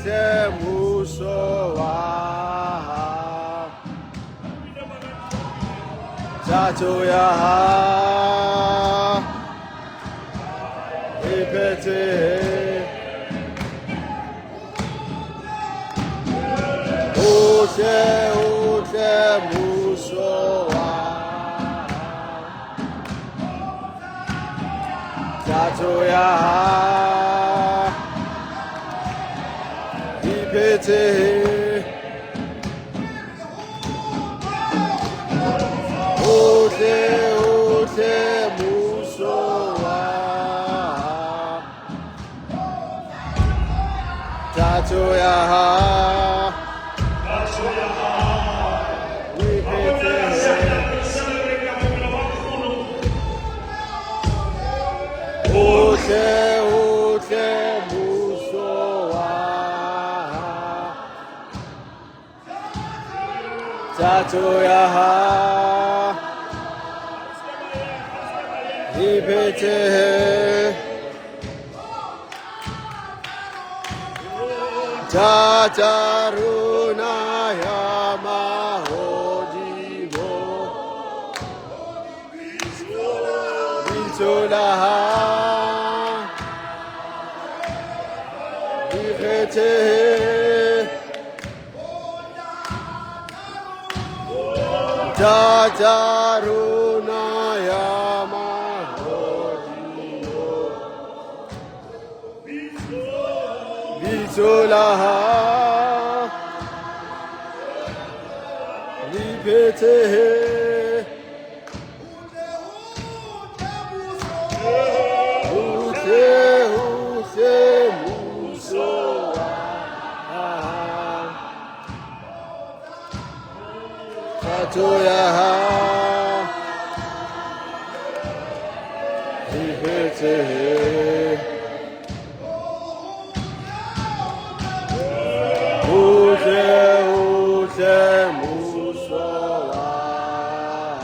hle muso wa hao. Thato ya hao e phethehe. O hle, o hle muso wa hao. Thato ya hao e phethehe. O hle, o hle muso wa hao. Thato ya hao e phethehe. O hle, o hle muso wa hao. Thato ya hao e phethehe. Ntata rona ya mahodimo, lebitso la hao le kgethehe. Ntata rona ya mahodimo, lebitso la hao le phethehe. O hle, o hle muso wa hao. Thato ya hao e phethehe. O hle, o hle muso wa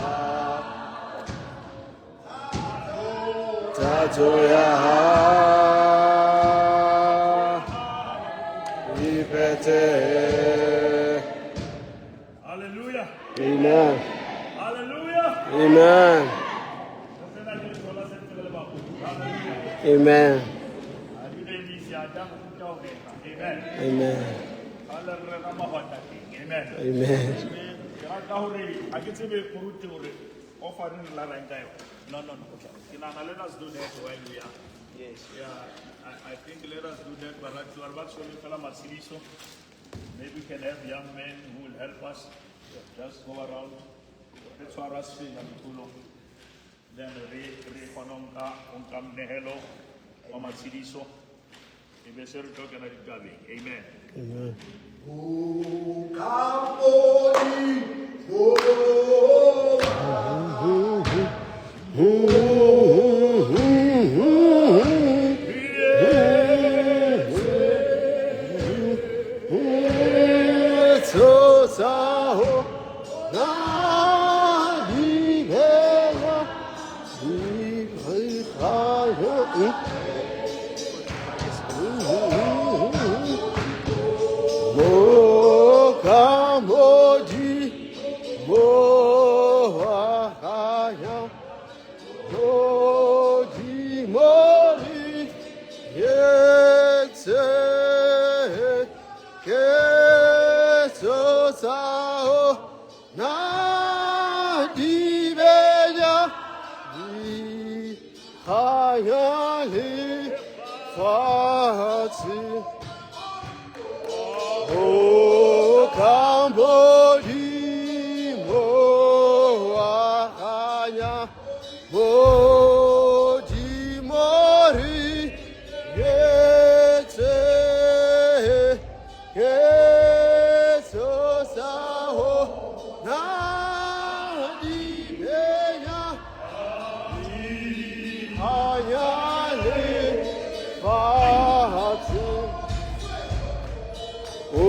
hao. Thato ya hao e phethehe. Hallelujah. Amen. Hallelujah. Amen. Amen. Amen. Amen. Amen. Amen. Ke rata hore ha ke tsebe moruti hore offering re la reng ka yona. No. Okay. Ke nahana let us do that while we are. Yes. Yeah, I think let us do that. Barati ba tshwere fela matshediso. Maybe we can have young men who will help us. Just go around. Re tshwara sefela ditulong. Then re kgone ho nka monehelo wa matshediso. E be se re tlo kena ditabeng. Amen. Amen. Tsosaho na dibeya di Mo kamodi mo ahaya mo di mori yetse ke tsosaho na dibeya di khanya le fatshe. O kamodimo wa kganya, Modimo re etse, ke tsosa ho na di benya, di kganya lefatshe. O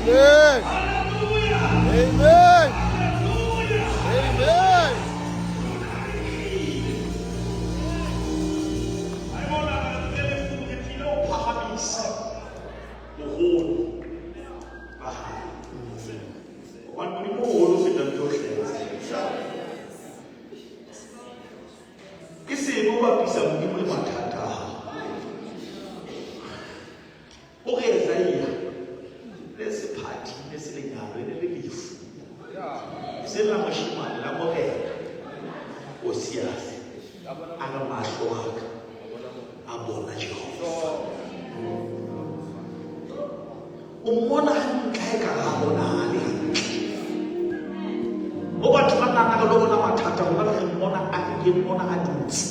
Amen. Amen. Amen. Ke sebe o bapisa Modimo le mathata a hao. O re Esaia le sephathi ne se lenyalo e ne le lefu. E seng la moshemane la morena Osiase a re mahlo a ka a bona Jehova. O mmona hantle ha ekare ha bonahale hantle. Mo batho ba nang re lo bona mathata rona re mmona a ke mmona a dutse.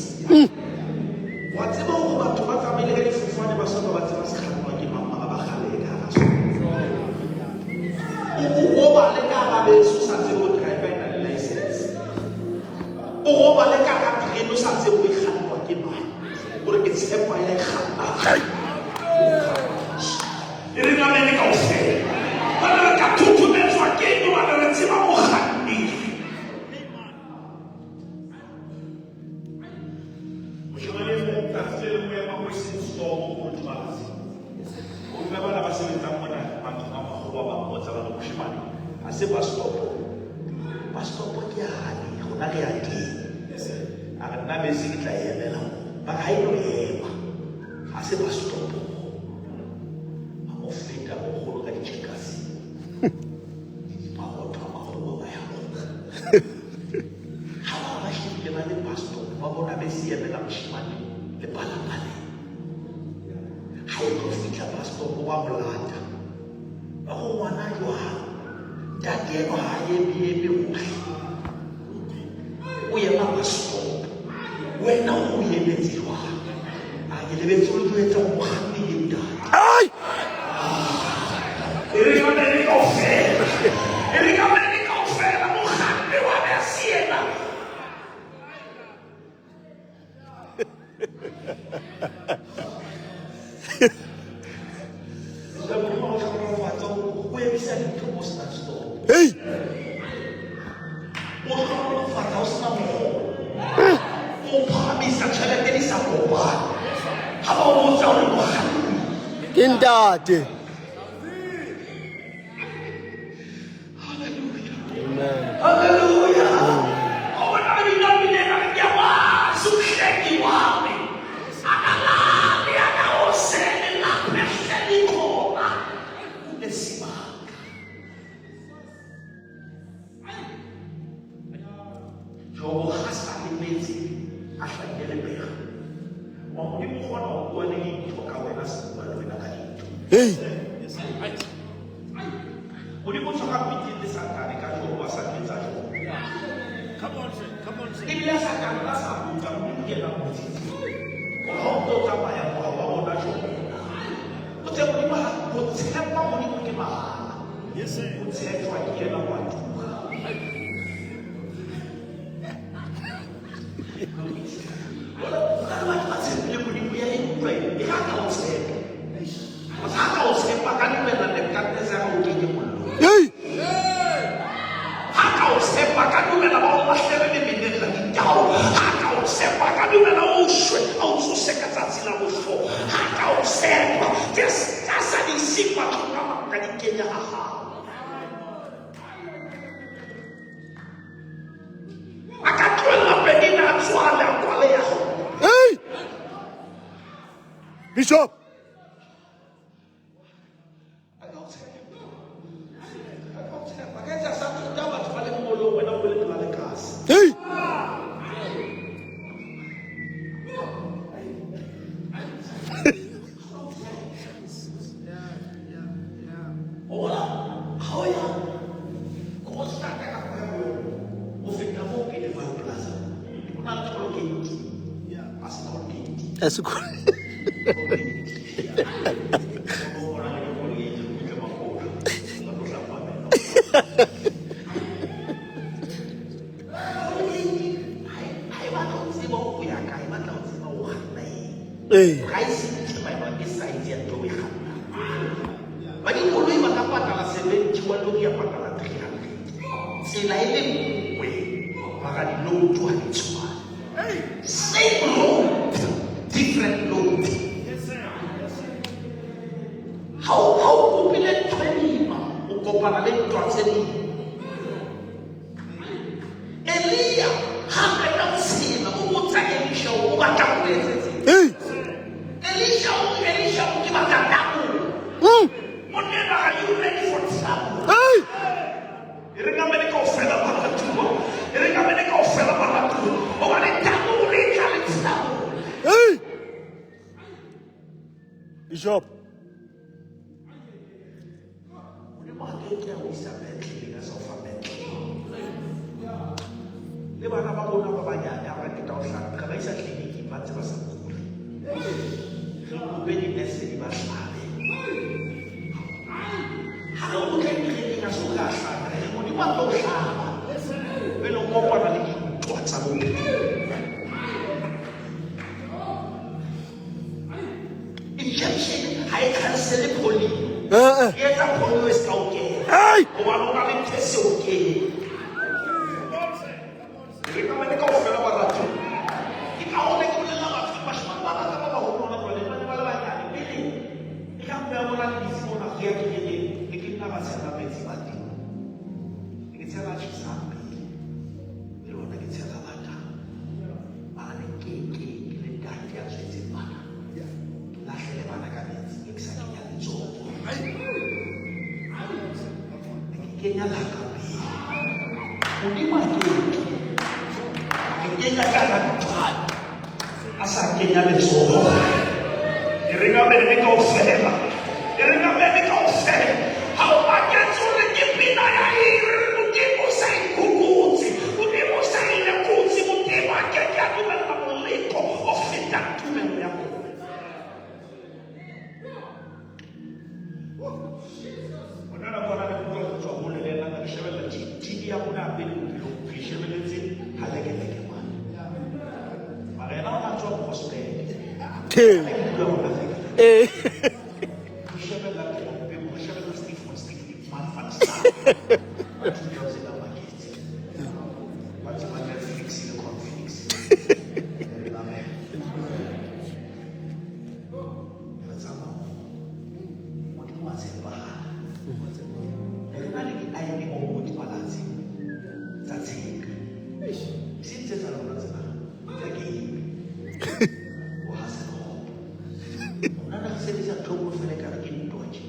Wa tseba hore batho ba tsamaile ka difofane ba soka ba tseba se kgannwa ke mang mara ba kgale ka hara sona. O robale ka hara bese o sa tsebe ho driver e na le license. O robale ka hara terene o sa tsebe ho e kgannwa ke mang. O re ke tshepa ya e kgannang. E re namele kaofela. Jwale re ka thothometswa ke eng hobane re tseba mokganni. Moshemane e mong tsatsi le leng o ema ko eseng stopo ko Mthwakazi. Bomme bana ba sebetsang mona matlong a makgowa ba mmotsa ba re moshemane ha se bus stop. Bus stop ke yane rona re ya teng. A re nna bese ke tla e emela moo. Ba re ha e no ema. Ha se bus stop. Ba mo feta bokgolo ka ditjekase. Mabotho a makgowa ba ya Ha ba ba shebile ba le bus stop ba bona bese e emela moshemane le palapaleng. Ha e tlo fihla bus stop ba mo lata. Ba go ngwana jwang? Ntate enwa ha a eme eme hohle. O ema bus stop. Wena o emetse jwang? A ke lebetse o jwetsa hore mokganni ke ntate. Ai! E re ka mele kaofela. E re ka mele kaofela mokganni wa bese ena. Ntate Modimo a o hlohonolofatse o emisa dintho mo o senang stop. Hey! O hlohonolofatsa o sena mogolo. O phahamisa tjhelete di sa kopane. Ha ba o botsa o re mokganni. Ke ntate. Hallelujah. Hallelujah. O bona re bina pina ena re ke a wazi umhlengi wami. Akalali akawosele lapho ehleli khona. Kunesimanga. Jobo ga sa lemetse a hlahile lepega. Wa Modimo o kgona go bua le dintho ka wena se bua le wena ka dintho. Hey. Modimo o tshwara meeting le Satane ka Jobo a sa jwetsa Jobo. Come on, sir. Come on, sir. Ebile Satane a sa botsa Modimo ke yena a mmotsitseng. Gore ha o ntse o tsamaya moa wa bona Jobo. O tse Modimo ha go tshepa Modimo ke mahala. Yes, sir. O tshepjwa ke yena wa tura. Go na le batho ba tshepile Modimo ya e utlwa e ga ka o tshepa. Ga ka o tshepa ka dumela Nebukadnezara o kenye mollong. Hey. Ha ka o tshepa ka dumela ba o lahlele lemeneng la ditau. Ha ka o tshepa ka dumela o shwe a o tsose ka tsatsi la bofo. Ha ka o tshepa tse tsa sa di iseng matlhong a mang ka di kenya ha hao. A ka tlohella Penina a tswale a kwale ya gona. Hey. Bishop. A ka o tshepa. A ka o tshepa. A ka etsa sa tsota batho ba le molong wena o le pela lekase. Hey. O bona, ha o ya ko go start-a ka kgwebo, o feta mo pele Vaal Plaza. Go na le toll gate. A se toll gate. A se Toll gate. O bona le toll gate, o fitlhe makgotla. O tlo hlapa meno. Toll gate ha e batla ho tseba o ya kae, e batla ho tseba o kganna eng. Ee. Ga e se maemo e size ya ntho o e kgannang. Ba dikoloi ba ka patala 70 wa lori ya patala 300. Tsela e le nngwe mara di-load ha di tshwane. Same road, different load. Ha o kopile ntho e boima, o kopana le ntwa tse ding. Elia ha a qeta ho tshela, o botsa Elisha o batla ho etsetseng. Hey. Elisha o Elisha o ke batla double. Monna, are you ready for trouble? Hey. E re ka mene kaofela baratuwa. E re ka mene kaofela baratuwa. Hobane double e tla le trouble. Hey. Bishop. Modimo a ke ke a o isa petlele ka sa o fa petlele. Le bana ba rona ba banyane ha ba qeta ho hlapa, re ba isa tleliniking ba ntse ba sa kule. Re kope dinese di ba hlabe. Ha re o tla kerekeng a so ka hlaba, re re Modimo a tlo o hlaba. Pele o kopana le dintwa tsa bophelo. Injection ha e cancele polio. Eh, eh. E etsa polio e se ka o kena. Hey. Hobane o na le ntho e se o kene. Re ka bane kaofela baratuwa. Ke ka hona ke bolella batho, bashemane ba baka ba baholo hona jwale, ba ne ba le banyane pele. E ka mme ya bona le ditse mona re ya kerekeng, ne ke nna ba tshela metsi bateng. Ne ke tshela a tjhesang pele. Pele hona ke tshela batang. Mara ne ke ke ke le ntate ya tswetseng bana. Ke lahlele bana ka metsing, ke sa kenya letsoho. Ne ke kenya laka pele. Modimo a ke ke. Ke kenya ka la nthwane. A sa kenya letsoho. E re ka mene kaofela. E re ka mene kaofela. Ha o maketse hore ke pina ya eng, re re Modimo o sa ikgopotse, Modimo o sa e lekotse, Modimo a ke ke a dumella moleko o fetang tumelo ya rona. Hona nako hona le utlwa ho tswa hole le nna re shebella TV ya rona ya pele bophelong, re shebelletse ha lekeleke mane. Mara yena o na tswa gospel. Ke. Ke utlwa hona lekeleke. Eh. Re shebella Trompe, re shebella Steve von Steve Man van Star. 2000 a maketse. Amen. Re tsamaya Modimo wa tshepahala. Re na le di-ironing board malatsi tsa tshepe. Eseng tse tsa lona tsena tsa game. O ha se kgopo. Rona ne re sebedisa ntho e nngwe fela ekare ke ntwa tje.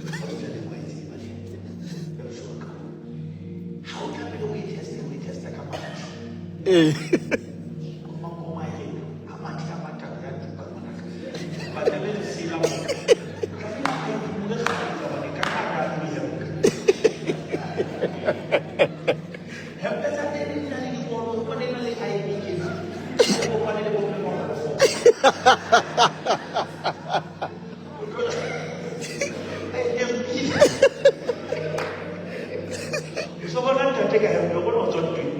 Ha o tla le wa e tseba le ena. Re shwa ka. Ha o tlamehile o e teste, o e teste ka mathe. Ee. Koma e re, ha mathe a matala ya tuka ngwanaka. Batla le lesela mo. Tlamehile a e phumule kgafetsa hobane ka hara dihempe. Hempe tsa teng di na le dikolo, o bone na le iron tjena. O kopane le bomme ba kgofo. So bona ntate ka hempe, o bona o tswa ntweng.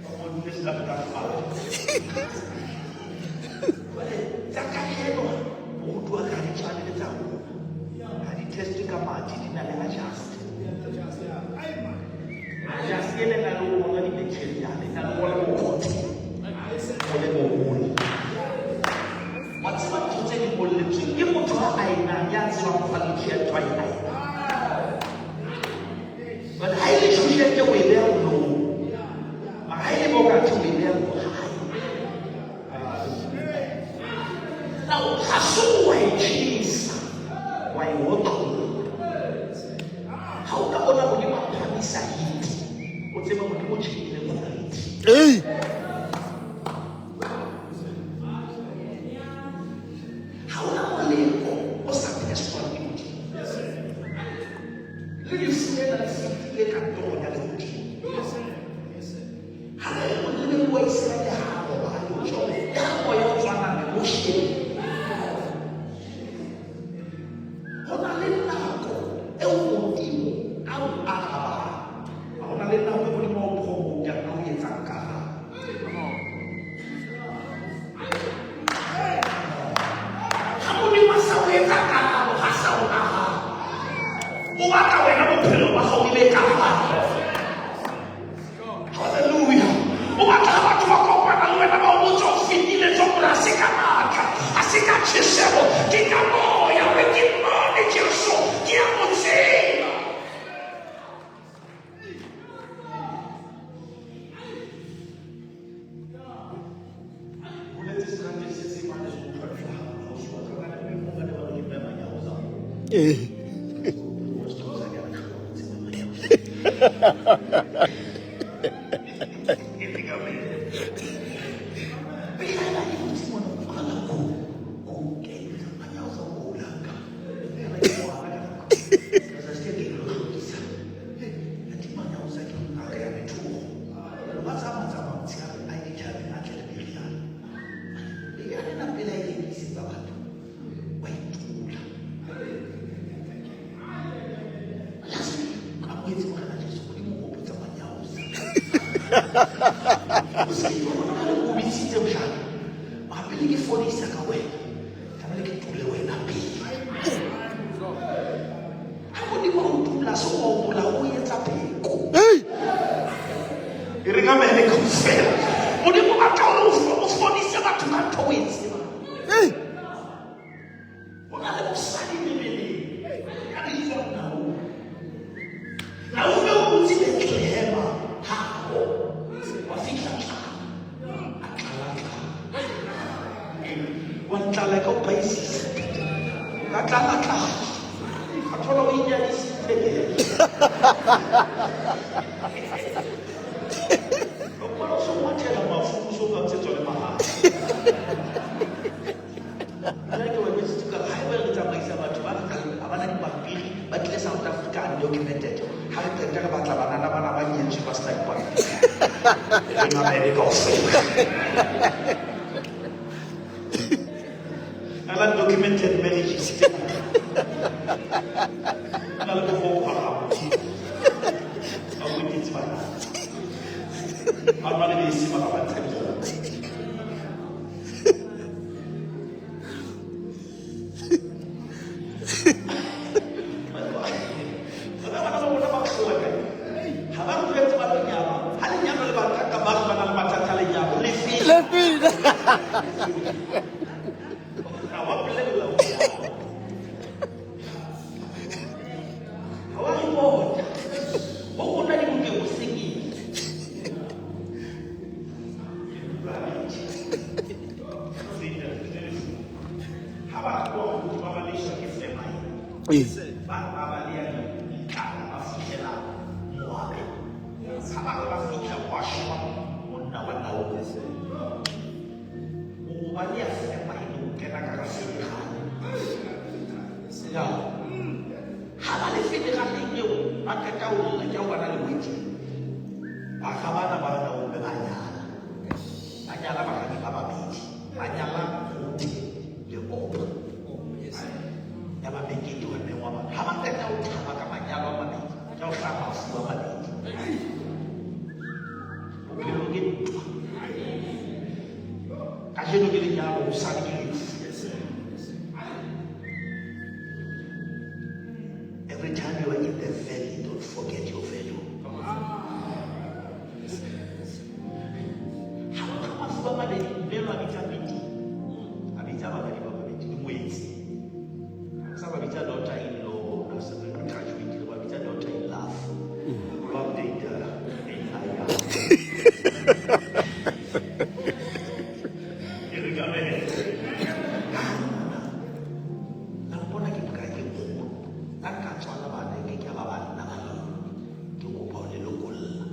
O dule se ka fatshe. Jwale tsa kajeno moruti wa ka ha di tshwane le tsa rona. Ha di teste ka madi, di na le adjust. Adjust ena e na le ona di-material, e na le ona mokgotsi, o le moholo. Wa tseba ntho tse di bolletsweng ke motho a aenang ya tsebang quality ya ntho a e aenang. Jwale ha e le tjhushete o e beha molomong, mara ha e le bokathe o e beha bohae. Now, ha se wa e tjhesa, wa e otlolla. Ha o ka bona Modimo a phahamisa heat, o tsebe Modimo o tjhekile quality. Ee. Ha hona moleko o sa testwang ke Modimo. Le lefu lena le fetile kantorong ya lehodimo. Ha re molebedi wa Iseraele ha a robale, o tjho ya moya o tswa nameng o shebe. Ho na le nako eo Modimo a o arabang. Ho na le nako e Modimo a o promotang, a o etsang karabo. Ha Modimo a sa o etsa karabo, ha sa o araba. O batla wena bophelo ba hao e be karabo. Hallelujah. O batla ha batho ba kopana le wena ba o botsa o fetile tswa mona ha se ka matla, ha se ka tjheseho, ke ka moya, hore ke mmone Jesu, ke a mo tseba. Boletse serateng se seng mane se utlwa ntho ha ausi wa ka. Ba ne ba ne ba re ke mme Manyao tsa mo. Ee. Amohetse Morena Jesu, Modimo o hopotsa Manyaosa. O se ke wa bona ba o bitsitse mojalo. Mara pele ke fodisa ka wena, tlamehile ke tule wena pele. Ha Modimo a o tula, se o bola o etsa pheko. Hey. E re ka mene kaofela. Modimo o batla hore o fodise batho ka ntho o e tsebang. Hey. Ho na le mosadi Bibeleng ya bitswang Naomi. Naomi o dutse Bethlehema habo. Wa fihla tlala. A tlala tlala. Wa tlala ka o baisisa. Ka tlala tlala. A thola o inyadisitse le yena. O bona o so ngwathela mafu o so ka ntshetswa le mahae. Nna ke wa jwetsitse ka re haeba re tsamaisa batho ba re ha ba na dipampiri ba tlile South Africa undocumented ha re qeta re batla banana bana ba nyetswe ba sena dipampiri re mamele kaofela na la documented marriages na le bofoko ba gago ba kwetetse bana ba nwa le bese ba ba ntsha dikgomo. Ha wa bolella o ya. Ha wa report. Ho rona dibukeng o senyehile. Ha ba tloha ho ba balehisa ke famine. Ee. Ba ba baleha ditlala ba fihlela Moabe. Ha ba re ba fihla hwa shwa monna wa Naomi. O baleha famine o kena ka hara ferekane. Ya. Ha ba le ferekaneng eo ba qeta ho lla ke ha o ba na le wedding. Bara bana ba Naomi ba nyala. Ba nyala baradi ba babedi. Ba nyala Ruthe le Orpa. Ya ba mekete wa mengwa ba. Ha ba qeta ho thaba ka manyalo a mabedi, ke ha ho hlaha mafu a mabedi. Bophelo ke ntwa. Kajeno ke lenyalo, hosane ke lefu. Every time you are in the valley, don't forget your value. Ha o tloha mafu a mabedi, mme ba bitsa meeting. A bitsa baradi ba babedi, dingwetsi. Sa ba bitsa daughter in law, na se re graduate, ba bitsa daughter in love. Lo update AI ya. Ke re ka mehla. La mpona ke bokae ke nkgono. Ka nka tswala bana e ke ke ba banna ba lona. Ke kopa ho le lokolla.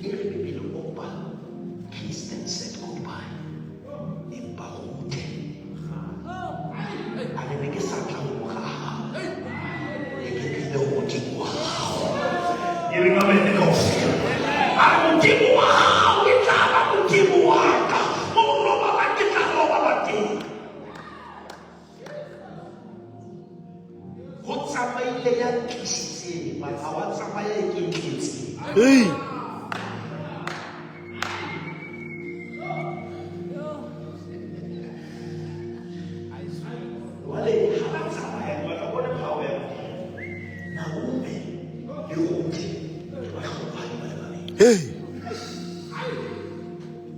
E re Bibele Orpa kissed and said goodbye. Empa Ruthe a re ne ke sa tla ho mora hao. Ne ke tlile ho Modimo wa hao. Ke re ka mehla. Kaofela. A re Modimo wa hao e tla ba Modimo wa ka. Mo o robalang ke tla robala teng. Ho tsamaile ya tlisitseng, mara ha wa tsamaya e ke tletseng. Hey. Jwale ha ba tsamaya ke batla ho bona power ya Modimo. Naomi le Ruthe ke bahlolohadi ba le babedi. Hey.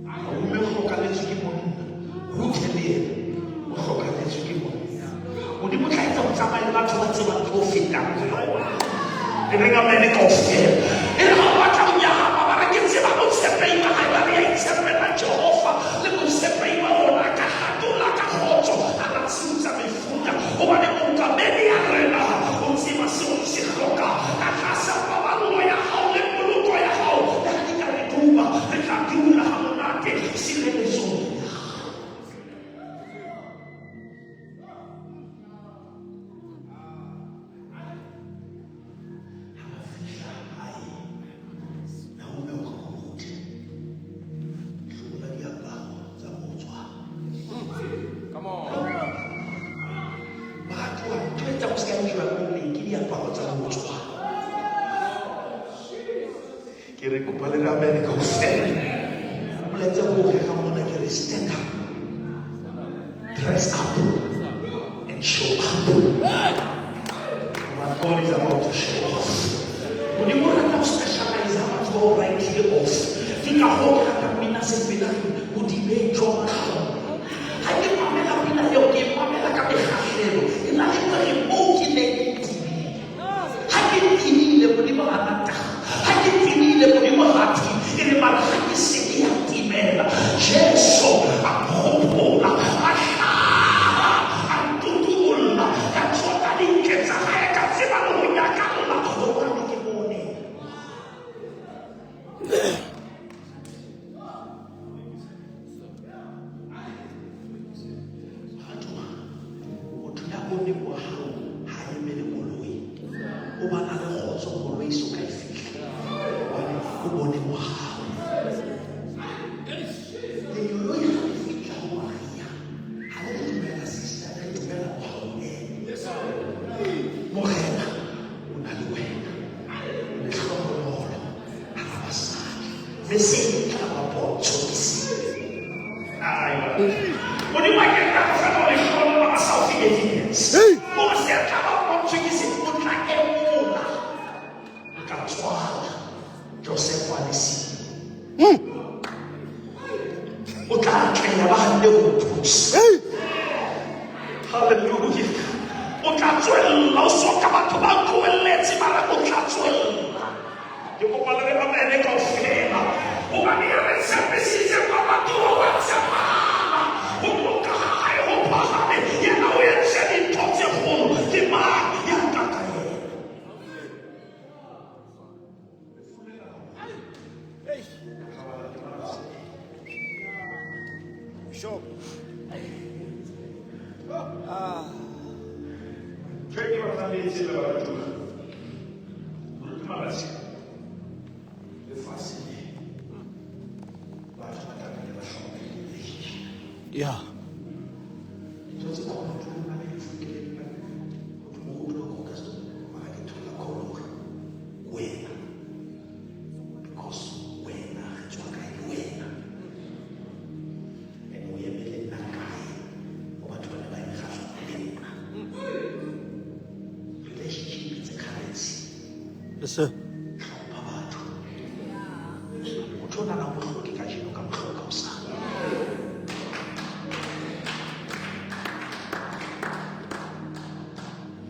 Naomi o hlokaletswe ke monna, Ruthe le yena o hlokaletswe ke monna. Modimo o tla etsa ho tsamaya le batho ba tsebang tse o fetang yona. E re ka mene kaofela. E re ha o batla ho nyahama, ba re ke tseba botshepehi ba hae, ba re ya itshepela Jehova le botshepehi ba rona ka hatola ka kgotso a ra tsutsa mefuta. Hobane mookamedi ya rena o tseba seo re se hlokang. Ka tlasa paballo ya hao le poloko ya hao, le ha di ka re duba, re tla dula ha monate tshireletsong ya hao. Ha ba fihla hae, Naomi o re ho Ruthe, hlobola diaparo tsa botswa. Baratuwa, ntho e etsang o se ka enjoya mmele ke diaparo tsa botswa. Ke re kopa le re amen kaofela. Molaetsa ko o rera mona ke re stand up, dress up and show up. But God is about to show off. Modimo o rata ho specialize batho ba o write off. Ke ka hoo ke ratang pina Sefela bodibeng jwa mahloko. Ha ke mamela pina eo, ke e mamela ka mekgahlelo. E na le hore moo ke neng ke tebile. Ha ke tebile, Modimo ha rata. Ha ke tebile, Modimo ha tibe. E re mara ha ke se ke ya timela, Jesu a nkgopola, a hlaha, a ntutubolla, ka tsota dintle tsa hae, ka tseba le ho nyakalla hobane ke bone. Batho, motho ya boneng wa hao ha emele koloi. O ba na le kgotso koloi so ka e fihla. Hobane o bone wa hao. Lengeloi ha le fihla ho Maria, ha le re dumela sister, le dumela mohaung ene. Morena o na le wena. Lehlohonolo hara basadi. Mme se e tla ba pontsho ke se. Modimo a ke nna go fela o lehlohonolo a sa o fe evidence. Hey. O se tla ba pontsho ke se, o tla emola. O tla tswala Joseph a le siyo. O tla Hobane ya re tshepisitse Mabatowa wa tshepahala. Ho loka ha hae ho phahame. Yena o entse dintho tse kgolo. Ke mang ya ka ka yena? Bishop. Ntho e ke batlang le e tsebe baratuwa, moruti Malatsi, Lefatshe le batho ba tlamehile ba hlokomele relationship. Yeah. Dintho tse kholo ke ho na le lefu ke le motho moruti wa ka mara ke thola call hore wena because wena re tswa kae le wena and o emele nna kae ho batho ba ne ba eme kgahlano le nna. Relationship it's a currency. Yes, sir. Hlompha batho. Motho o nana o mo hloke kajeno ka mo hloka hosane.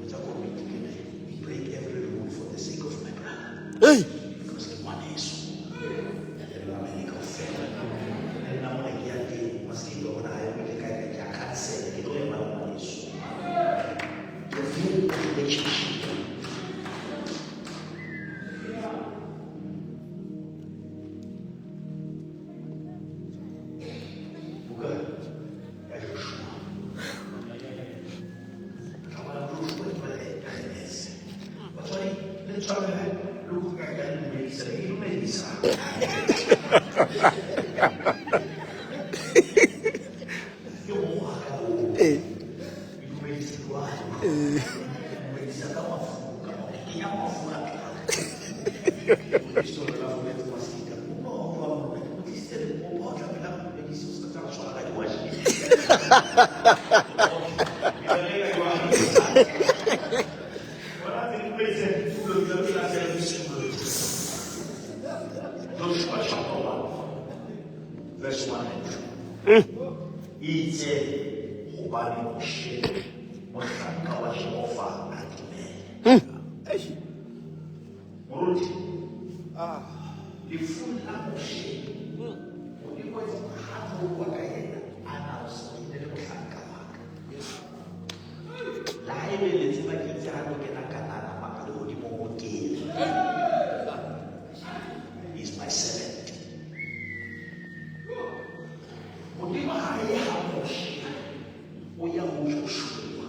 Etsa komiti ke re, break every rule for the sake of my brother. Hey. Because ke ngwaneso. Le re America kaofela. Le nna mona ke ya teng, wa se ke bona ha e le kae kae, ke a cancel, ke tlo ema le ngwaneso. The view of relationship. Buka ya Joshua. Ka bona Joshua ke bala ya Genese. Batswadi, le tshwarele le go ka ka dumedisa, ke dumedisa. Ke mo wa ka o. Eh. Ke dumedisa jwalo. Dumedisa ka mafura, ke kenya mafura pele. Dumedisa la boletse wa sika. O wa mo ke tlisitse le mo o tla pela dumedisa o se ka tsa tshwara ka diwashi. Bona tse di dumedise, tulo tsa pela tse di simolotse. Joshua chapter 1, verse 1 and 2. Itse hobane Moshe mohlanka wa Jehova a timela. Moruti, lefu la Moshe, Modimo wa itse ha bua ka yena, a na o se ne le mohlanka wa ka. Le ha ebe le tseba ke itse ha tlo kena Kanana mara lehodimong o kene. He is my servant. Modimo ha ye ha Moshe, o ya ho Joshua.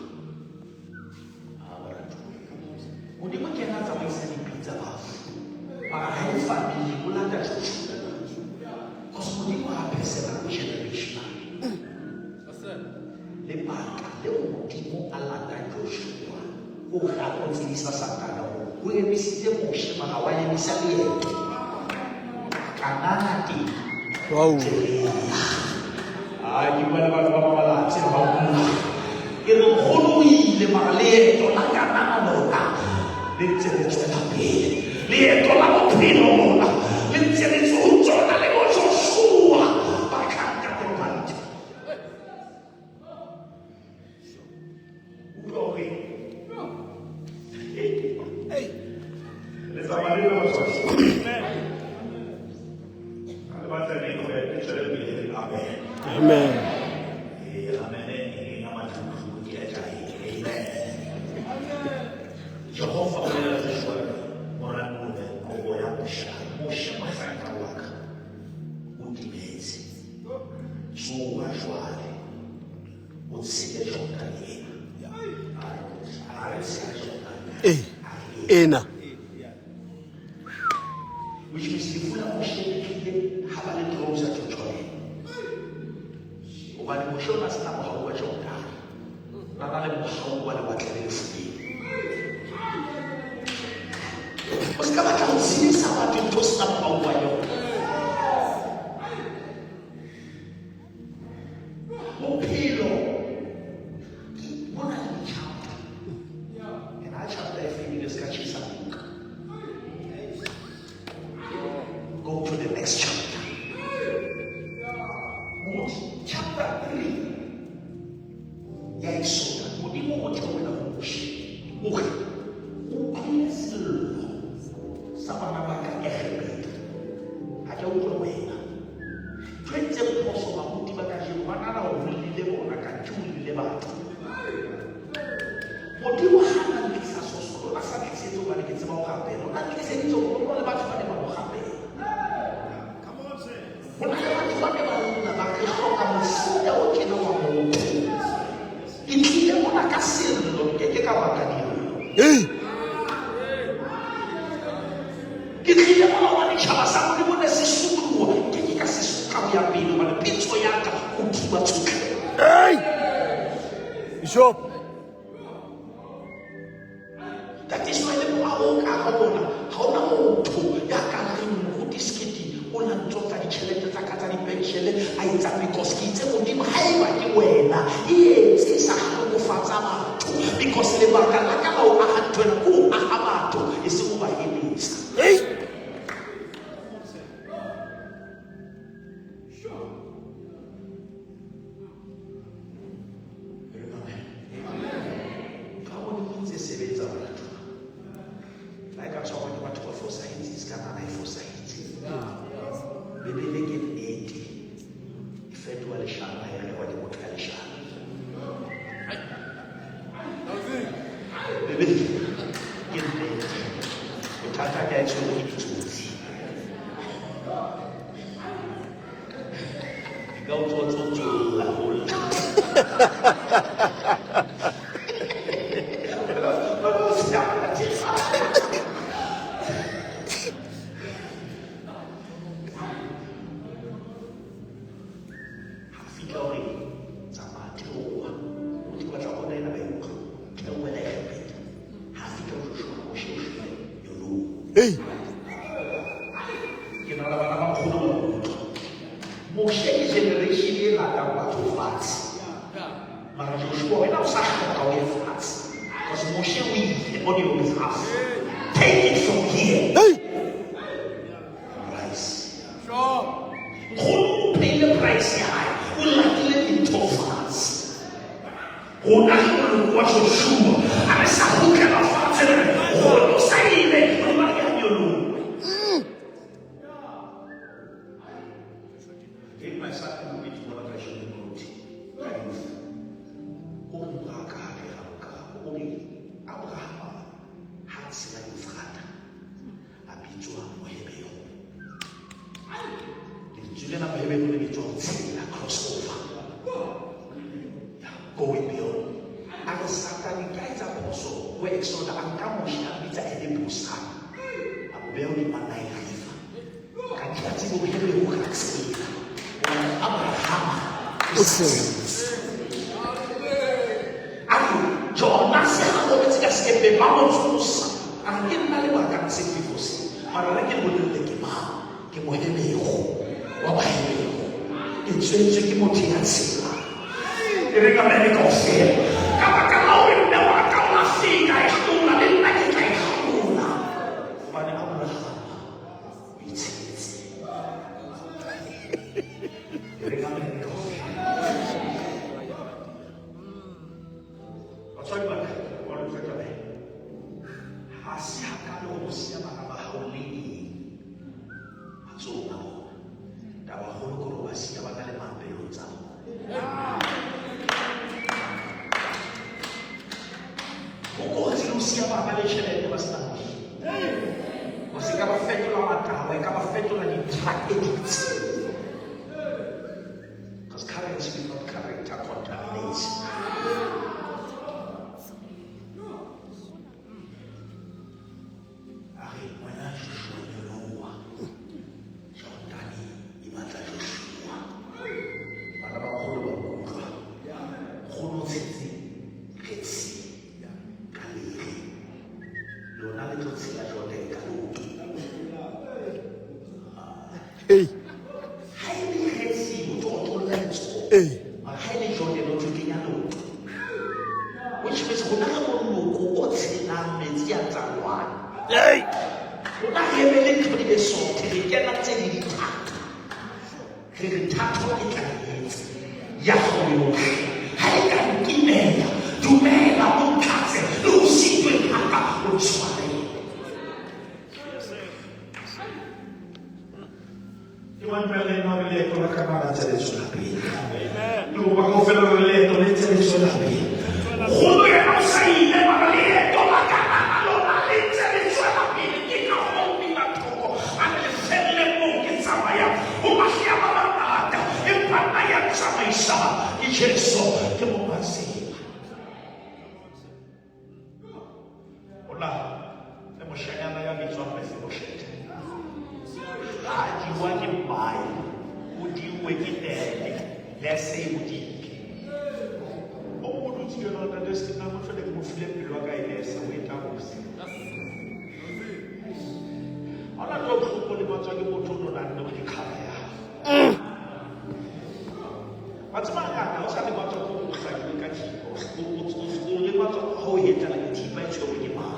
Ah, baratuwa. Modimo ke yena a tsamaisang dipitsa bafu. Mara ha e family, o lata Joshua. Because Modimo ha personal, o generational. Lebaka leo Modimo a lata Joshua, hore a tlo tsebisa Satane hore o emisitse Moshe mara wa emisa leeto. Kanana teng. Wow. Ah, ke bua le batho ba Mabalatsi ha ba utlwe. Ke re nkgono o ile mara leeto la Kanana lona le ntse le tswela pele. Leeto la bophelo lona le ntse le ho tsona le bo Joshua ba tla nka tepante. Utlwa hore le tsamaya le nna batswadi. Ha le batla le kgwebo, le tswele pele le amen. Amen. Eh, amen e kenya matla bohloko ke a jahile. Amen. Jehova o bolela Joshua, mora Nune, kobo ya Moshe. Moshe mohlanka wa ka o timetse. Tsoha jwale, o tshele Jordane ena. A re tshele Jordane. Eh. Ena. Which means lefu la Moshe le tlile ha ba le closer to Jordan. Hobane Moshe o na sena mohau wa Jordan. O na le mohau wa lewatle le lefubelu. O se ka batla ho tshedisa batho ntho o sena mohau wa yona. Bophelo ke bo na le di-chapter. And ha chapter e fedile se ka tjhesa buka. Go to the next chapter. Moruti, chapter 3 ya Exoda, Modimo o theohela ho Moshe. O re, o utlwile sello sa bana ba ka Egepeta. Ha ke a utlwa wena. rapela. O na ntliseditse hore ho na le batho ba ne ba mo rapela. Come on, sir. Ho na le batho ba ne ba lla ba re hloka mofuta o tjena wa motho. Ke tlile mona ka sello, nke ke ka baka dillo. Hey. Ke tlile mona hobane tjhaba sa Modimo ne se sotluwa, nke ke ka se sotla ho ya pele hobane pitso ya ka ho thiba tshotleho. Hey. Bishop. Ntate Ismail moaho o ka hara ona, ha hona motho ya ka reng moruti Skete o na ntsotsa ditjhelete tsa ka tsa dipenshele a etsa because ke itse Modimo haeba ke wena e etse e sa hlokofatsa batho because lebaka la ka la ho aha ntho ena ke ho aha batho e seng ho ba eletsa. Hey. Ka Modimo ntse sebetsa batho. La e ka tshwarwa ke batho ba fosahetse, se ka nahana e fosahetse. Bibele ke nnete. E fetoha leshano ha e rerwa ke motho ya leshano. Bibele ke nnete. Bothata ke ha e tshwerwe ke ditsotsi. Di ka o tsotsolla ho lla. Ha fihla o re tsamaya theoha. Motho batla ho bona ena ba e utlwa. Theohela Egepeta. Ha fihla ho Joshua, Moshe o shwele nyolong. Hey. Ke nahana bana ba nkgono ba utlwa. Moshe ke generation e latang batho fatshe. Mara Joshua wena o sa hloka o ye fatshe. Because Moshe o ile on your behalf. Take it from here. Hey. Price. Nkgono o payile price ya hae. O latile dintho fatshe. Rona re moloko wa Joshua. Ha re sa kgutlela fatshe re re, nkgono o sa ile, Modimo a re ya nyoloha. Ke my son o bitse mona ka shebe moruti. Ka youth. O re mora ka ha re ka o re Abraham ha a tshela Eufrata a bitswa Moheberu. Lentswe lena Moheberu le bitswa ho tshela, crossover. Going beyond. A re Satane ke a etsa phoso ho Exoda a nka Moshe a bitsa e le bosana. A mo beha hodima Nile River. Ka ke a tsebe Moheberu ka tshela. Hobane Abrahama o O tshetse. A re Jonase ha robetse ka sekepeng ba mo tsosa. A re ke nna lebaka la sefefo se. Mara re ke bolelle ke mang? Ke Moheberu wa Baheberu. Ke tswetswe ke motho ya tshelang. E re ka mene kaofela. Ka baka la hore mme wa ka o la fika e hlola, le nna ke tla e hlola. Hobane Abrahama o itshetse. E re ka mene kaofela. Batswadi ba ka, wa le utlwa taba ena? Ha se hakalo ho siya bana ba hao le eng matsohong a bona. Taba kgolo ke hore o ba siya ba na le mang pelong tsa bona. Ho kotsi le ho siya bana le tjhelete ba sena Modimo. O se ka ba fetola matahwa, e ka ba fetola di-drug addicts. Because currency without character contaminates. A re wena Joshua nyoloha. Jordane e batla Joshua. Bana ba nkgono ba nkutlwa. Nkgono o tshetse Red Sea ka lere. Lona le tlo tshela Jordan ka leoto. Hey. Ha e le Red Sea o tlo otlolla letsoho. Hey. Mara ha e le Jordan o tlo kenya leoto. Which means rona re moloko o tshelang metsi a tsamayang. Hey. Rona re emele ntho di be sothe, re kena tse di di thata. Re re thato ke tla e etsa ya hao yohle. Ha e ka nkimela, dumela o ntlatse, le ho sitweng ha ka o ntshwarele. Ke wa mpela eno re leeto la Kanana ntse le tswela pele. Le ho ba kaofela re leeto le ntse le tswela pele. Kgolo yena o sa ile, mara leeto la Kanana lona le ntse le tswela pele. nkuwe ke nene nurse e modike o mo dutse ke yona ntate se nna motho le ke mo file pelo ya ka e nurse o e tabose ha ona tlo bohloko le matswa ke motho o no nang le ke cover ya hao wa tseba ngata o sa lematswa ke o hlakile ka thipa o lematswa ha o hetla ke thipa e tshwerwe ke mang.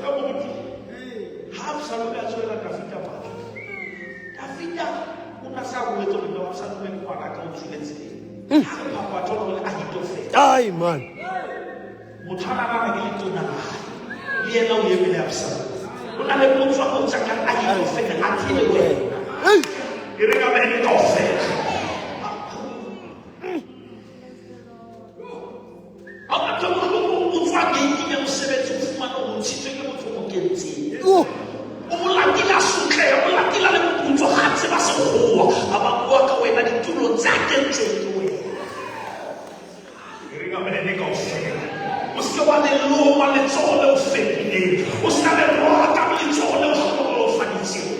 Ka motho ha Absalome a tsohela Dafida matla, Dafida o na sa boetse hore no Absalome ke ngwana ka o tswile tseleng. Ha re phaphatha hore le Ahitofele. Ai man. Motho a nana ke letona la hae. Le yena o eme le Absalome. O na le motswa o tsakang Ahitofele a tlile wena. Hey. E re ka mene kaofela. Ha o batla bohloko o tswa gate ya mosebetsi o fumana o ntshitswe ke motho o mo kentseng. Oh. O mo latile a sotleha, o mo latile a le moputso, ha a tseba sekgowa, a ba bua ka wena ditulong tse a kentsweng ke wena. E re ka mene kaofela. O se ke wa le loma letsoho le o fepileng. O se ka le roka letsoho le o hlohonolofaditseng.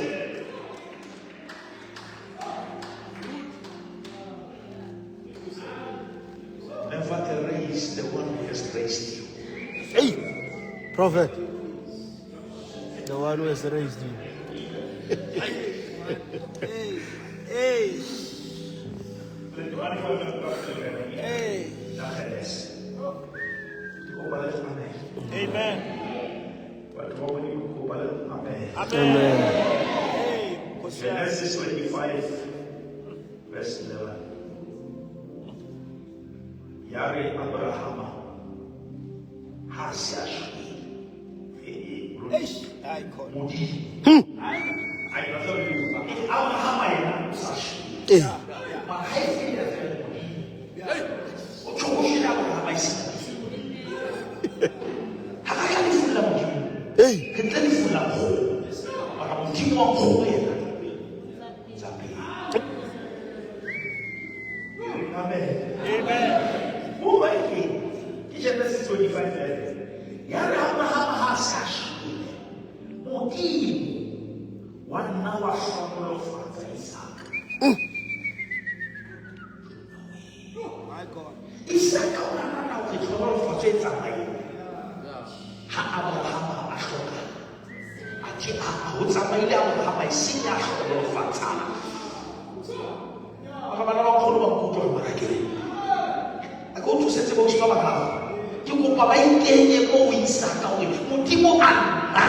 Never erase the one who has raised you. Hey. Prophet. The one who has raised you. Hey. Hey. Amen. Amen. Amen. Hey, Nkosi yami. Genesis 25, verse 11. Yare Abrahama ha se a shwele. Eh, eh, Eish, hayi khona. Modimo. Ai, ba tla bua. Eh, Abrahama yena o sa shwele. Eh. Mara ha e fihla fela Modimo. O tjho o shwele Abrahama e seng Modimo. Ha ka tla lefu la Modimo. Hey. Re ntle lefu la nkgono. Mara Modimo wa nkgono yena tsa pele. Amen. Amen. Bua eng? Ke Genesis 25 11. Ya re Abrahama ha a sa shwele, Modimo wa nna wa hlohonolofatsa Isaka. My God. Isaka o nahana hore tlhohonolofatso e tsamaile ha Abrahama a hlokahala. Athe a ho tsamaile Abrahama e seng ya hlohonolofatsang. Mara bana ba nkgono ba nkutlwa mara ke re. A ke o thusetse bo ba bararo. Ke kopa ba ikenye ko o Isaka hore Modimo a nna.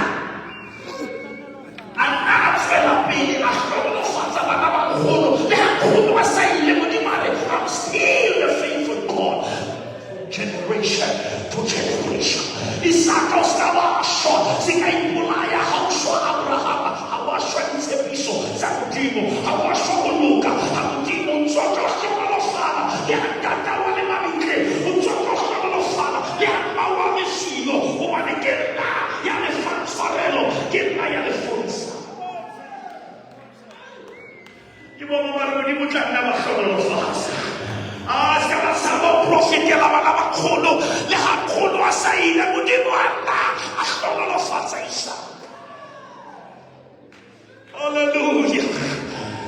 A nna a tswela pele a hlohonolofatsa bana ba nkgono. Le ha nkgono a sa ile Modimo a re, I'm still the faithful God. From generation to generation. Isaka o ska wa shwa, se ka ipolaya ha o shwa Abrahama, ha wa shwa ditshepiso tsa Modimo, ha wa shwa ho loka, ha Modimo o ntso tlo hlohonolofala, le ha ntata wa le mabitleng, o ntso tlo hlohonolofala, le ha mma wa le siyo, hobane ke nna ya le fang tshwarelo, ke nna ya le fodisang. Ke bo ba re Modimo tla nna ba hlohonolofatsa. A se ka ba tshaba ho profetela bana ba nkgono, le ha nkgono a sa ile, Modimo a nna a hlohonolofatsa Isaka. Hallelujah.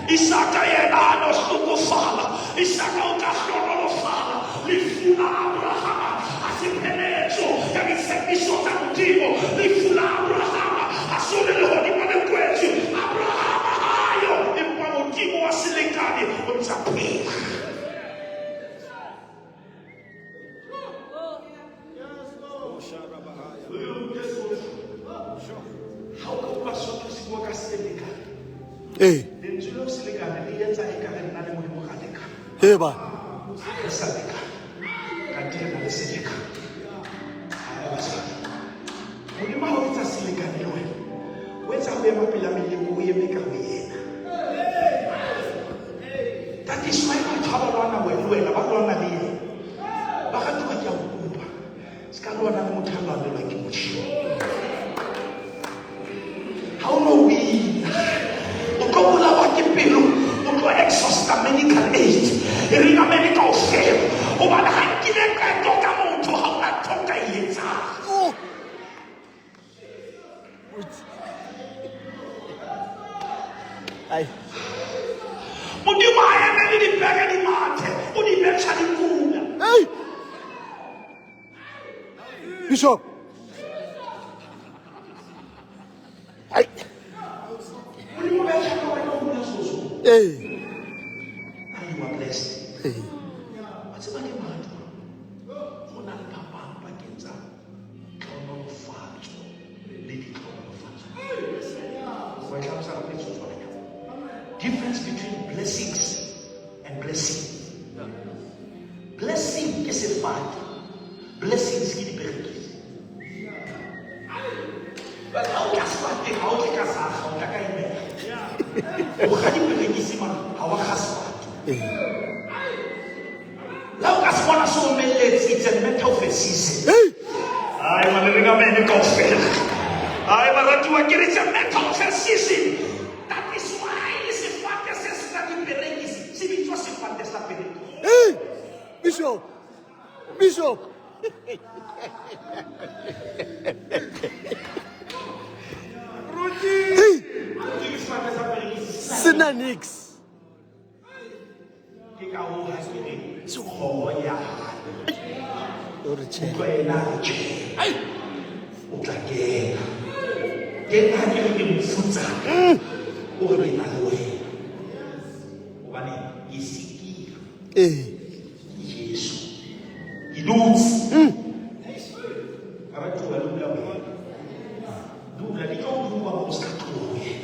Isaka yena a no hlokofala. Isaka o tla hlohonolofala. Lefu la Abrahama ha se pheletso ya ditshepiso tsa Modimo. Lefu la Abrahama ha se le lehodimo le kwetswe. Abrahama hayo, empa Modimo wa selekane o ntsa phela. Ha o ka utlwa Sesotho se bua ka selekane, Hey. lentswe leo selekane le etsa ekare nna le Modimo ra lekana. Hey ba. Re sa lekana. Kante re na le selekane. Ha basadi. Modimo ha o etsa selekane le wena, o etsa ho ema pela meleko, o eme ka ho yena. That is why batho ha ba lwana le wena, ba lwana le yena. Ba ratuwa ke a o kopa. Se ka lwana le motho a lwanelwang ke Modimo. Ha o no wina, o tlo bolawa ke pelo, o tlo exhausta medical aid. E re ka medical fail. Hobane ha nkile qeto ka motho, ha ona ntho o ka e etsang. Oh. Bishop. Ai. Modimo ba tjhaka wena o dula soso. Ee. And you are blessed. Ee. Wa tseba ke matlo. Ho na le phapang pakeng tsa tlhonolofatso le ditlhonolofatso. Wa e hlalosa ka metsotswana. Difference between blessings and blessing. Blessing ke sefate. Blessings ke diperekisi. But ha o tla sefateng, ha o tle ka saga, o tla ka emela. O kga diperekisi mara ha wa kga sefate. Ee. La o ka se bona se omelletse, it's a matter of a season. Hey. Ai, ma le reng amen kaofela. Ai, baratuwa ke re it's a matter of a season. That is why sefate se se na diperekisi se bitswa sefate sa perekisi. Hey. Bishop. Bishop. Hey. Ke sefate sa perekisi se Sena nix. Ke ka hoo ha ke re kgoro ya hae. O re tjhe. Utlwa yena a re tjhe. O tla kena. Ke nna ke re ke mofutsana. O re ke na le wena. Hobane ke sikilwe Ee. ke Jesu. Ke dutse. Baratuwa le dula ho yena. Dula di tlo bua o ska tloha ho yena.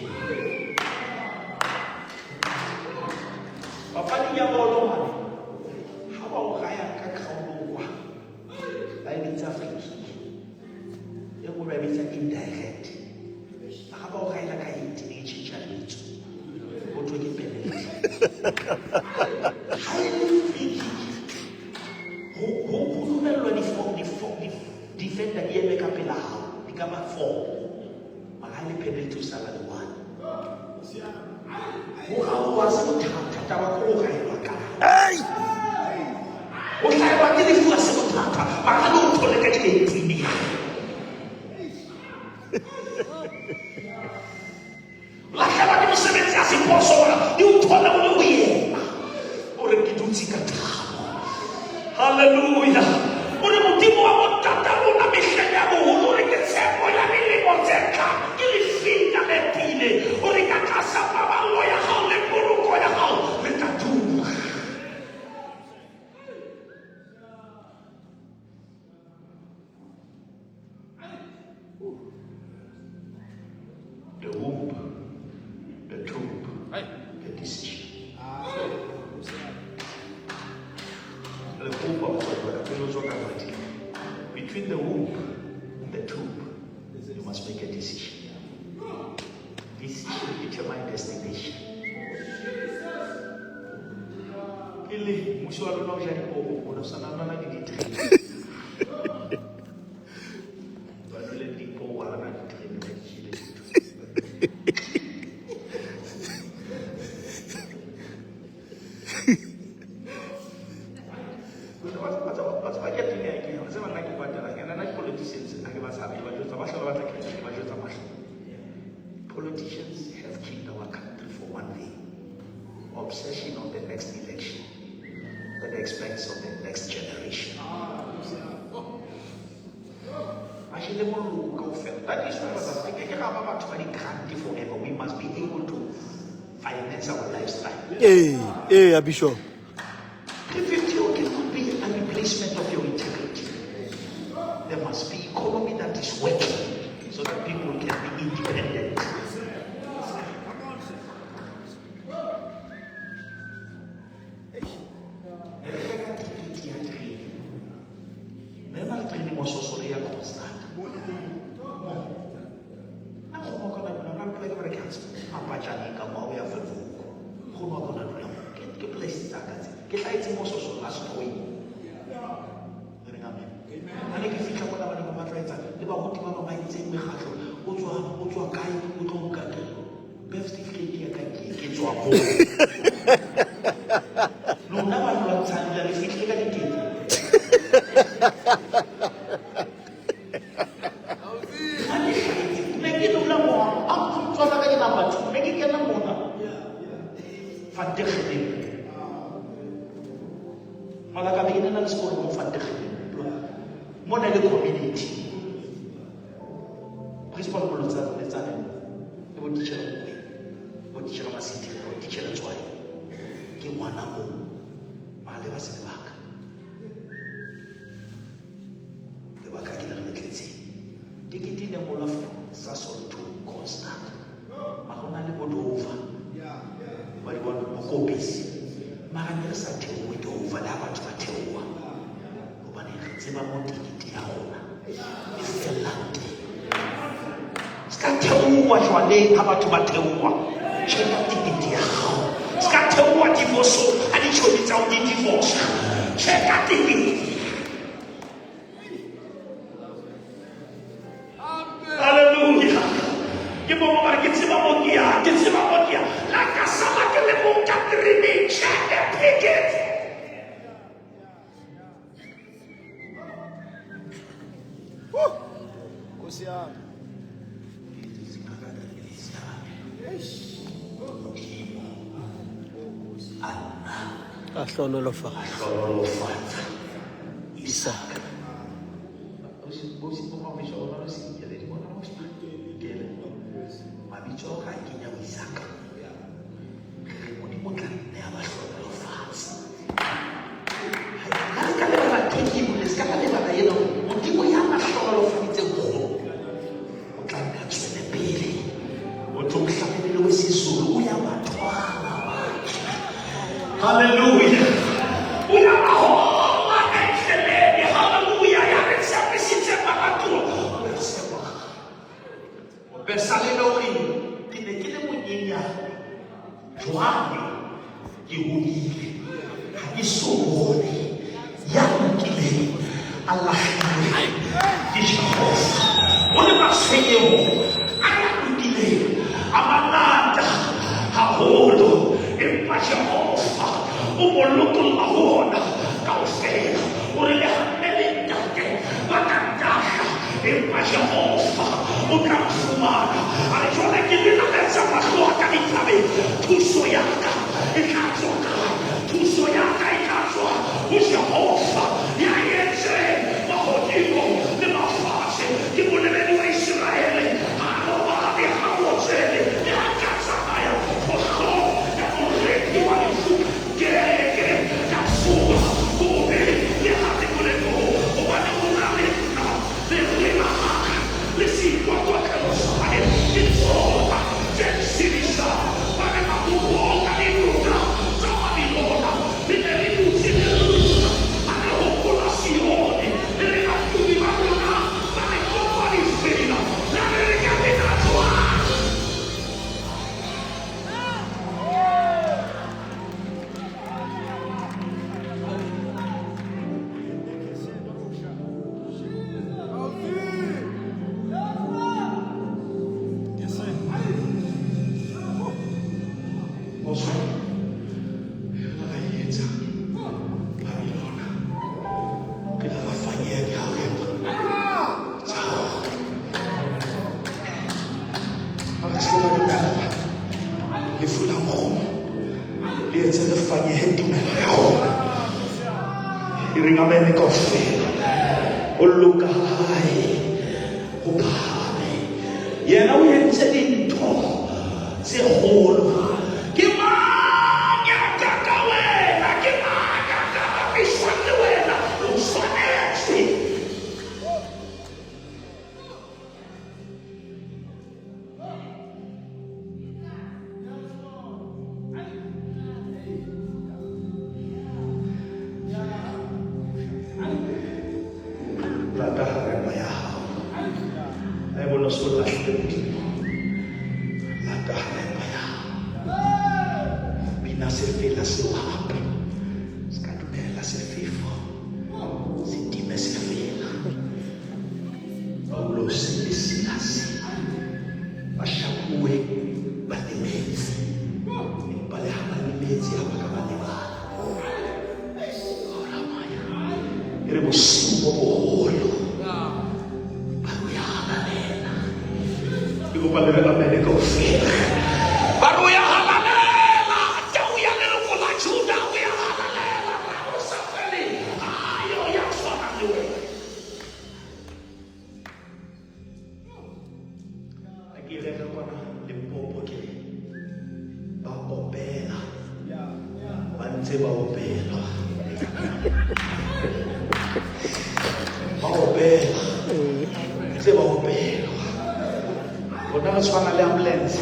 Papading ya bolo mane, ha ba o raya ka kgaolong kwa, ba e bitsa free kick. E nngwe ba e bitsa indirect. Ha ba o raela ka 18 e tjhentjha lebitso. Ho thwe ke penalty. Ha e le free kick, ho dumellwa defender di eme ka pela hao, di ka ba four. Mara ha e le penalty o sala le one. Ho raoha se bothata, taba ke ho raelwa kae. Hey. Ho hlahelwa ke lefu ha se bothata, mara ha le o thole ka di-eighteen. Lahlehelwa ke mosebetsi ha se phoso, mara di o thole o le ho yena. O re ke dutse ka thabo. Hallelujah. O re Modimo wa bontata rona mehleng ya boholo, o re ke tshepo ya dilemo tse tlang, ke lefika le tiile. O re ka tlasa paballo ya hao le poloko ya hao re tla dula. The womb, the tomb, the decision. Le kopa batswadi ba ka, pele o tswa ka madi. Between the womb and the tomb, you must make a decision. Decision determine destination. Pele mmuso wa lona o ja dipoko, o no sa nana le diterene. Ba nwele dipoko, ha na diterene, ba di jele dintho. Politicians have killed our country for one thing: obsession on the next election at the expense of the next generation. Ba jele moloko kaofela. That is why re ke ke ra ba batho ba di-grant forever. We must be able to finance our lifestyle. Ee. Ee, ya Bishop. 350 cannot be a replacement of your integrity. There must be economy that is working so that people can be independent. Ne re reka tikete ya terene. Mme ba re terene mo Soso re ya Kroonstad. Nna nkgono wa ka o na dula, nna le poleke ba re ke Hans Mapatjaneng ka mo, o ya Windhoek. Nkgono wa ka o na dula moo. Ke polasi tsa ka tse. Ke hlahetse mo Soso la Sekgoweng. Re reng amen. Ha ne ke fihla mona ba ne ba batla etsa le baruti ba bang ba entseng mekgatlo. O tswa kae? O tlo nka kae? Birth certificate ya ka ke tswa moo. Lona ba lwantshang le fihlile ka ditefo. Ha ke hlahetse, ne ke dula mo, ha tswala ka ke number 2, ne ke kena mona. Van Tegelen. Malaka be ke na le sekolo mo Van Tegelen. Mona le community. Principal Molotsana Letsane le bo teacher Mokwena, bo teacher Masitire, bo teacher Tswai. Ke ngwana moo ba le ba se lebaka. Lebaka ke le re le tletseng. Tekete e ne ngolwa from Sasol to Constant. Ma ho na le bo Dover. Ba di bona bo Kopisi. Mara ne re sa theohe Dover le ha batho ba theoha. Hobane re tseba mo tekete ya rona e fellang teng. Se ka theoha jwaleng ha batho ba theoha. Check-a tekete ya hao. Se ka theoha divorce ha ditjhomi tsa hao di divorce. Check-a tekete. Hallelujah. Ke mo ba re ke tseba mo ke yang, ke tseba mo ke yang. La ka sala ke le mong ka tereneng, check the ticket. Nkosi yami. A hlohonolofatsa Hlohonolofatsa Isaka. Mabitso ao re a kenya ho Isaka. Re re Modimo o tla nne a ba hlohonolofatse. Ha re ka lebala ntho e ke e buileng, se ka ba lebala ena hore Modimo ya na hlohonolofaditseng nkgono, o tla nne a tswele pele. O tlo mohlabelele wesiZulu uyabathwala manje. Hallelujah. Uyabahola endleleni. Hallelujah. Ya re tshepisitse baratuwa. Pesaleme o re, ke ne ke le monyenyane, jwale ke hodile, ha ke so bone ya lokileng a lahlilwe ke Jehova. O le matshwenyeho a ya lokileng a mangata haholo, empa Jehova o mo lokolla ho ona kaofela. O re le ha mme le ntate ba ka ntahla, empa Jehova o tla nfumana. A re jwale ke lelaletsa mahlo a ka dithabeng, thuso ya ka e tla tswa kae? Thuso ya ka e tla tswa ho Jehova ya entseng mahodimo le mafatshe. Ke molebedi wa Iseraele, ha a robale, ha a otsele, le ha ka tsamaya kgohlong ya moriti wa lefu, ke ke ka tshoha bobe le ha le molemong, hobane o na le nna. Lentswe la hae le seikokotlelo sa hae ke tsona tse ntshedisang. Ba re mabopo ka dinoka tsa Babilona li ne li dutse le lla ha re hopola Sione, e re batubi ba rona ba re kopa difela, na re re ka bina jwang? Phoso e re e etsa Babilona, re ile ra fanyeha diharepa tsa rona. Ha re se ke ra dumella lefu la nkgono le etse re fanyehe tumelo ya rona. E reng amene kaofela. O loka ha hae ho phahame. Yena o entse dintho tse kgolo. Ke mang ya ka ka wena? Ke mang ya ka bapiswang le wena? O tshwanetse. Lata harepa ya hao. Ha eba o no so lahlile Modimo, lata harepa ya hao. Bina sefela seo hape. Se ka dumela sefefo se time sefela. Paulose le Silase ba shapuwe ba lemetse, empa le ha ba lemetse ha ba ka ba lebala. Oramaya. E re bosiu bo boholo ba re o ya halalela. Ke kopa le re amene kaofela. Ba re o ya halalela, tau ya leloko la Juda o ya halalela, ka ho sa feleng. Ha yo ya tshwanang le wena. Ntse ba opela. Ba opela. Ntse ba opela. Rona re tshwana le ambulance.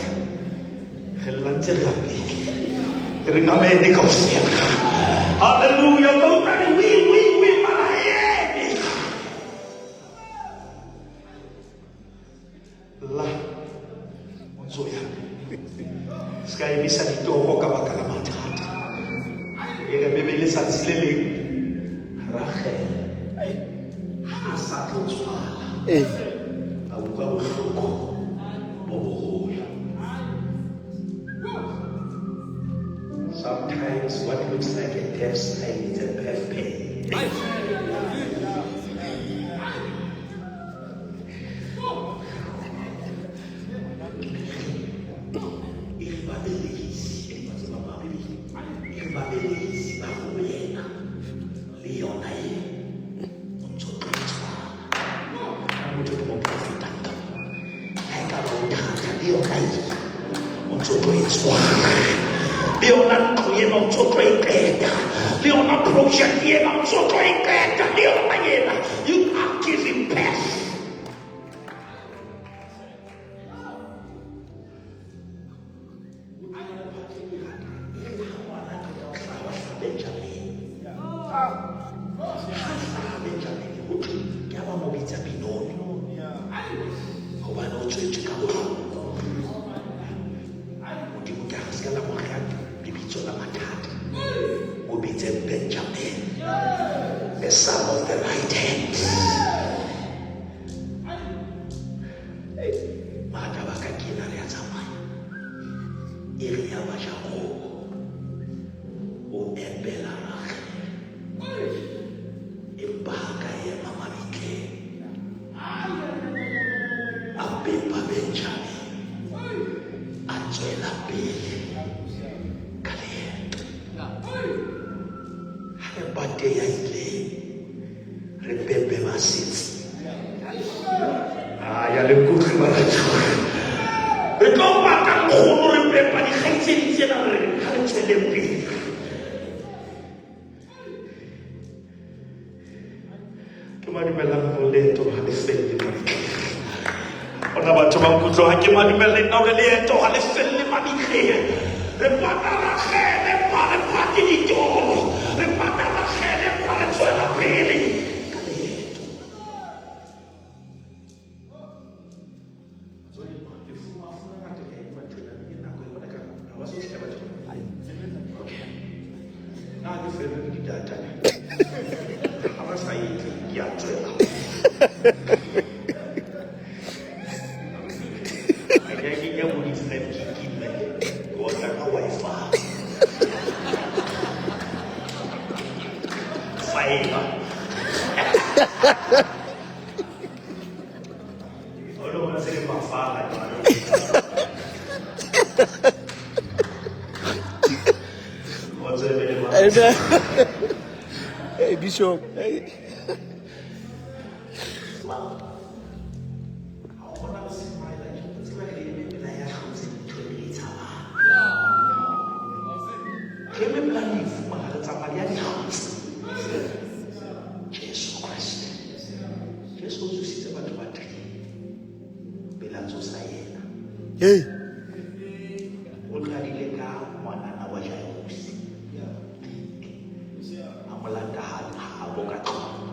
Re lla ntse re ya pele. Re re amen kaofela. Hallelujah. Ka utlwa le wi wi wi mara eme. La o ntso ya. Se ka emisa ditoro ka baka la mathata. E re Bibele tsatsi le leng Rachel ha a sa tlo tswala. A utlwa bohloko bo boholo. Sometimes what looks like a death sign is a birth pain. E re babelehisi, e ba tseba babelehisi, e re babelehisi ba ho yena le yona e o ntso tlo e tshwara. Motho ke moprofeta ka mo. Ha e ka ba o thata le yona e o ntso tlo e tshwara. Le yona ntlo ena o ntso tlo e qeta. Le yona project ena o ntso tlo e qeta. Le yona ena. You are giving birth. Benjamin, ke a ba mo bitsa Benoni hobane o tswetswe ka bohloko. Modimo ke a se ka la mo reha lebitso la mathata, o bitse Benjamin, the son of the right hand. Mara taba ka ke ena re a tsamaya. E re ya ba Jakobo o epela Ragele, empa ha ka ema mabitleng, a pepa Benjamin, a tswela pele ka leeto. Ha re pate ya ileng, re pepe basetse. Ah, ya le nkutlwe baratho. Re tlo pata nkgono, re pepa dikgaitsedi tsena, re re ha re tsweleng pele. Ke madumelang hore leeto ha le felle mabitleng. Ona batho ba nkutlwa, ha ke madumeleng nna hore leeto ha le felle mabitleng. Re pata Ragele, empa re pate ditoro. Re pata Ragele, empa re tswela pele ka leeto. Nna ke fellwe ke di-data. Ha ba sa etle, ke a tswela. Ha ke a kenya bo di-5 gig mme, ke otla ka Wi-Fi. Fiber. O lo bona se le mafala jwale. O tsebe le ma- Amen. Hey, Bishop. Hey. Ha o kgona ho smile, o tseba re eme pela ya hlotseng ntho e re e tshabang. Re eme pela lefu, mara re tsamaya le ya di hlotse. Jesu Kreste. Jesu o tsositse batho ba 3 pele a tsosa yena. Hey. O qadile ka ngwanana wa Jairus. A mo lata habo ka tlung.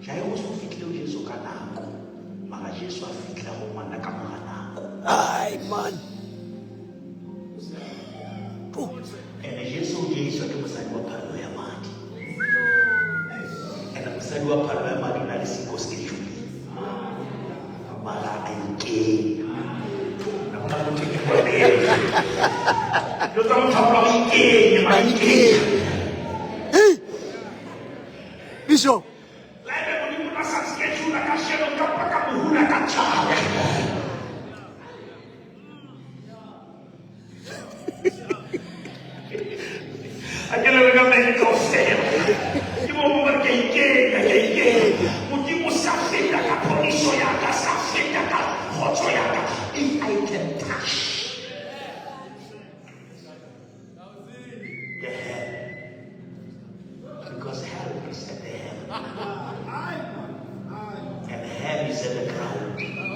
Jairus o fihlile ho Jesu ka nako, mara Jesu a fihla ho ngwana ka mora nako. Ai, man. Oh. Ene Jesu o diehiswa ke mosadi wa phallo ya madi. Ene mosadi wa phallo ya madi o na le siko schedule. Mara a ikenya. Na hona le motho e ke mo ena. Dilo tsa motho a o ikenya, mara a ikenya. Hey. Bishop. La ebe Modimo o na sa schedule ka sheno kapa ka mohula ka tjhaba. A ke le re ka mele kaofela. Ke mo mo ke ikenya, ke ikenya. Modimo sa feta ka phodiso ya ka, sa feta ka kgotso ya ka. If I can touch the hem is at the ground.